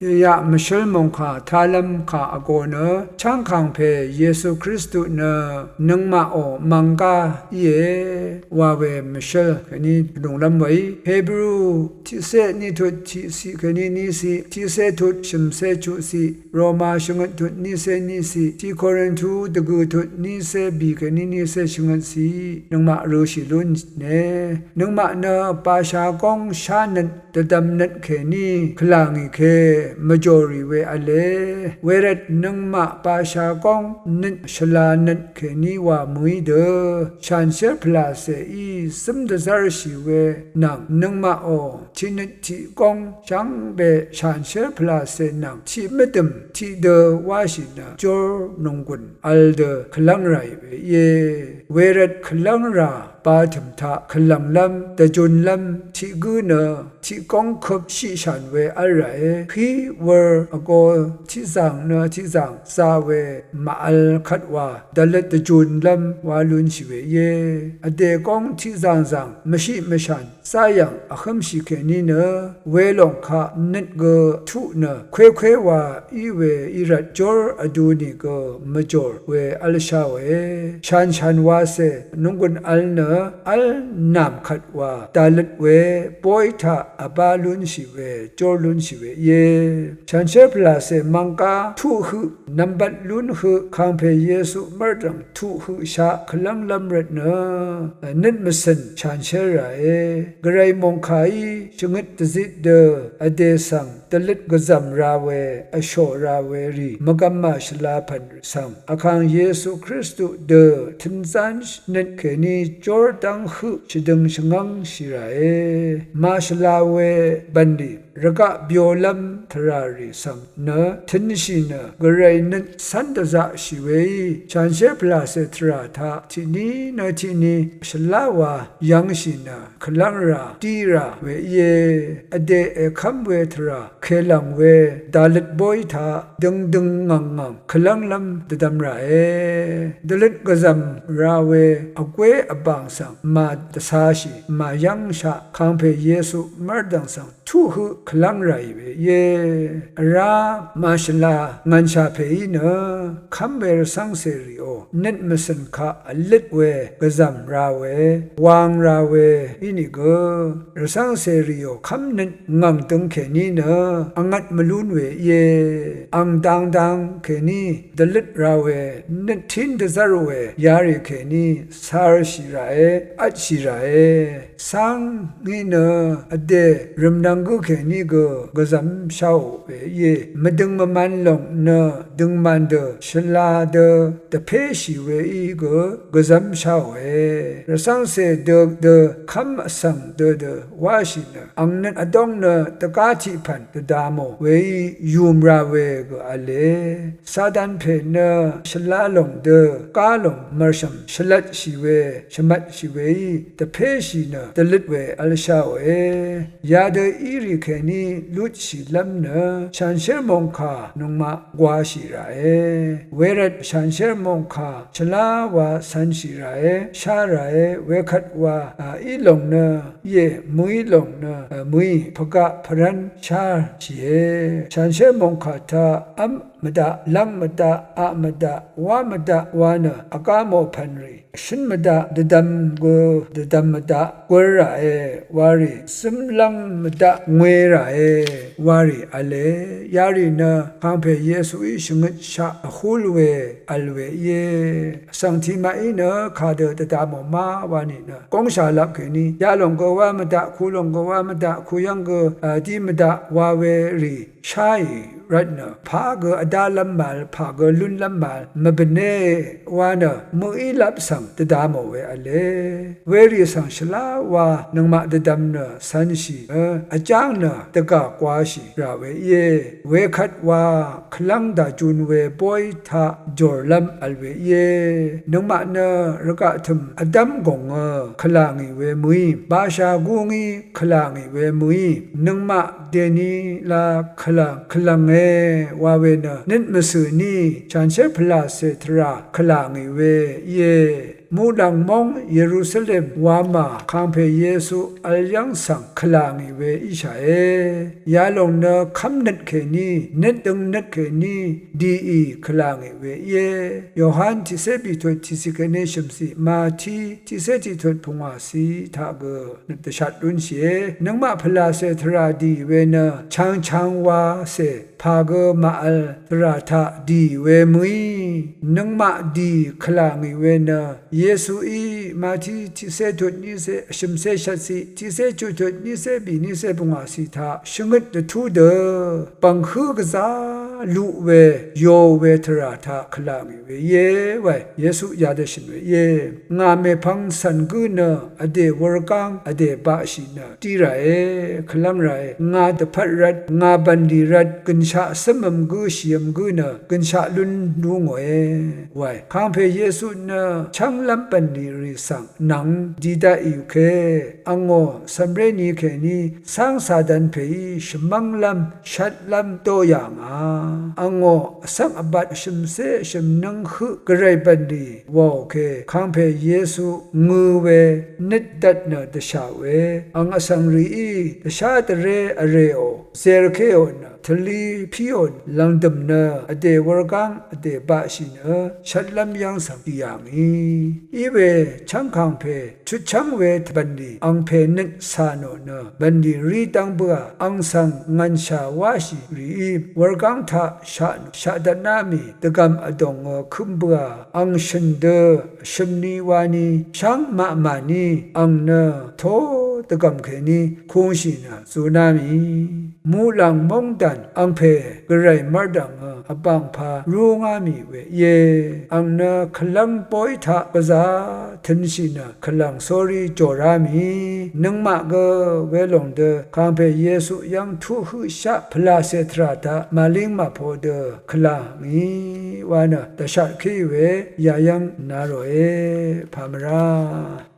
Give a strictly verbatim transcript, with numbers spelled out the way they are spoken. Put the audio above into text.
Yayaq mvshǿl mòngkà talv́m kà vgō nø, chv́ng kàngpè Yesu Kristu nø nøngmaqò mv̀nggá íe wa we mvshǿl kèní dvdùnglv́m weí. Hebru tiqcé ní tut tiqciq kèní níciq, tiqcé tut shø̀mcé chuqciq, Roma shvngøt tut nícé níciq, tiq Korintu dvgø̀ tut nícé bì kèní nícé shvngøtciq, nøngmaq rø̄shì lúne. Nøngmaq nø basha góng shánøt dvdvmnøt kèní kvlà ngì ke mvjòrì we v̄le. Wervt nøngmaq basha góng nøt shvla nøt kèní wa mø̀í dø shanshér pvlàcèí zǿm dvzv́rshì we nvng, nøngmaqò tiqnøt tiqgóng shvngbe shanshér pvlàcè nvng tiqmvdø̀m tiqdø wáshì nø, jórnònggùn vl dø kvlv́ng ràì we íe. Wervt kvlv́ng rà batø̀m taq kvlv̀nglv́m dvjunlv́m tiq gǿ nø tiq góng køp shiqshàn we v́l ràe. Pí wūr vgō tiqzàng nø tiqzàng za we màvl kvt wa dvløt dvjunlv́m wá lúnshì we íe. Vdè góng tiqzàngzàng mvshiq mvshàn záyv̀ng vhǿmshì kèní nø, welòng kaq nøt gø tuq nø kwékwé wa í we í rvt jór vdu nìgø mvjòr we v́lsháòe. Shànshan wacè nònggùn vl nø v́l nàm kvt wa dàløt we bóy taq vbá lúnshì we, jór lúnshì we íe. Shanshér pvlàcè mv̀nggá tuq høq nv̀mbvt lún høq kàngpè Yesu mv́rdv̀ng tuq høqshaq kvlv́nglv́m rvt nø nøt mvcø̀n shanshér ràe. Gvray mòngkàí shvngøt dvzit dø vdè svng dvløt gvzv̀m ra we, vshò ra we rì mvgvm màshvla pv̀n svng, Vkàng Yesu Kristu dø tø̄nzán nøt kèní jór dv́ng høq shvdøng shvngv́ngshì ràe. Màshvla we bv̀nlì rvgaq byolv́m tvrà rì svng nø tø̄nshì nø, Gvray nøt cv́n dvzaqshì weí shanshér pvlàcè tvrà taq tiqní nø tiqní shvlá wa yv̄ngshì nø kvlv́ng rà dí rà we íe. Vdè èkv́m we tvrà kèlv̀ng we dàløt bóy taq døngdøng ngv̀ngngv̀ng kvlv́nglv́m dvdvm ràe. Dvløt gvzv̀m ra we vgwé vbàng svng màdvcāshì màyv́ngshaq kàngpè Yesu mv́rdv̀ng svng tuq høq kvlv́ng ràì we íe. Vrá màshvla ngv̀nshà pèí nø kv́m we rvcv́ngcè rìò nøt mvcø̀n kaq vløt we gvzv̀m ra we, wang ra we ínìgø, rvcv́ngcè rìò kv́mnøt ngv̀ng døng kèní nø vngvt mvlún we íe. Ang dang dang kèní dvløt ra we nøt tín dvzv́r we yarì kèní carshì ràe, vtshì ràe. Cáng ngí nø vdè rø̀mnvng gǿ kèní gø gvzv̀msháò we íe. Mvdøng mvman lòng nø døngman dø shvla dø dvpéshì weí gø gvzv́msháòe. Rvcv́ngcè dø dø kv́m vsvng dø dø wáshì nø ang nøt vdóng nø dvgá tiq pv̀n dvda mò weí yùm ra we gø v̄le. Satan pè nø shvla lòng dø gá lòng mv̀rshv̀m shvlvtshì we shvmvtshì weí dvpéshì nø dvløt we v̄lsháòe. Yadø írì kèní lutshìlv́m nø shanshér mòngkà nøngmaq gwāshì ràe. Wervt shanshér mòngkà shvlá wa cv̄nshì ràe, shá ràe, wekvt wa a í lòng nø íe, mø̀í lòng nø a mø̀í, pvgaq pvrv́n sháshìe. Shanshér mòngkà taq v́m mvdaq, lv́ng mvdaq, aq mvdaq, wá mvdaq wa nø vgá mò pv̀n rì shǿn mvdaq, dvdvm gø dvdvm mvdaq gúr ràe warì, zǿmlv́ng mvdaq ngwe ràe warì v̄le. Yarì nø kàngpè Yesuí shvngøtshaq vhúl we vl we íe. Vsvng tiqmaqí nø kadø dvda mò má wa nìnø góngshà lap kèní, yalòng gø wá mvdaq, kulòng gø wá mvdaq, kuyv́ng gø a dí mvdaq wa we rì sháì rvtnø, pà gø vdálv́m màvl, pà gø lúnlv́m màvl, mvbø̀né wa nø mø̀í lap svng dvda mò we v̄le. Werì svng shvlá wa nøngmaq dvdvm nø cv̄nshì nø vjáng nø dvgà gwāshì rà we íe. Wekvt wa kvlv́ng dàjun we bóy taq jòrlv́m vl we íe. Nøngmaq nø rvgaq tø̀m vdv́m gòngø kvlà ngì we mø̀í, basha gú ngí kvlà ngì we mø̀í, nøngmaq dèní la kvlv̀ng, kvlv̀nge wa we nø nøt mvcø̀ ní shanshér pvlàcè tvrà kvlà ngì we íe. Muqlàng móng Yerusalem wamà kàngpè Yesu vl yv́ng svng kvlà ngì we íshàe. Yalòng nø kv́mnøt kèní, nøt døngnøt kèní, dìì kvlà ngì we íe. Yohan tiqcé bìtut tiqciq kèní shø̀mciq, Mati tiqcé tiqtut pungwàciq taq gø nøt dvshat lúnshìe. Nøngmaq pvlàcè tvrà dì we nø changchang wacè pà gø màvl tvrà taq dì we mø̀í. Nøngmaq dì kvlà ngì we nø Yesuí Mati tiqcé tut nícé shø̀mcé shvtciq, tiqcé chuqtut nícé bì nícé pungwàciq taq shvngøt dvtú dø bv̀nghǿ gvzá luq we yo we tvrà taq kvlà ngì we íe wae. Yesu yadø shø̀n we íe. Ngà mèpvng cv̀n gǿ nø vdè wurgáng vdè baqshì nø dí ràe, kvlv́ng ràe. Ngà dvpvt rvt, ngà bv̀nlì rvt, gø̀nshaq cǿmvm gǿ shìvm gǿ nø gø̀nshaq lún lú ngòe wae. Kàngpè Yesu nø chv́nglv́m bv̀nlì rì svng nvng di daqì uke. Angò cv̀mré ni kèní cáng Satan pèí shvmv́nglv́m shvtlv́m dó yà ngà. Angò vsvng vbat shø̀mcé shø̀mnǿng høq gvray bv̀nlì wàò ke kàngpè Yesu ngø we nøt dvt nø dvshà we. Ang vsvng rìí dvshá dvré vrèò zerkéò nø tvlí píò lv̀ngdø̀m nø vdè wurgáng vdè baqshì nø shvtlv́m yv́ng svng dì yà ngì. Iwe chv́ng kàngpè chutchv́ng we bv̀nlì angpè nøt cà nò nø bv̀nlì rí dv́ng bǿà. Ang svng ngv̀nshà wáshì rìí wurgáng taq shaq nò shaq dvtná mì dvgv̀m vdòngø kǿm bǿà. Ang shø̀n dø shø̀mni wani sháng maqmàní ang nø tó dvgv̀m kèní kūngshì nø zuná mì. Muqlàng móngdàn angpè gvray mv́rdv̀ngø vbàngpā rúngá mì we íe. Ang nø kvlv́ng bóy taq gvzá tø̄nshì nø kvlv̀ng sórí jòrá mì. Nøngmaq gø welòng dø kàngpè Yesu yv́ng tuq høqshaq pvlàcè tvrà taq màlíng màpó dø kvlà ngì wa nø dvshatkéì we yayv́ng na ròe pàmvrá.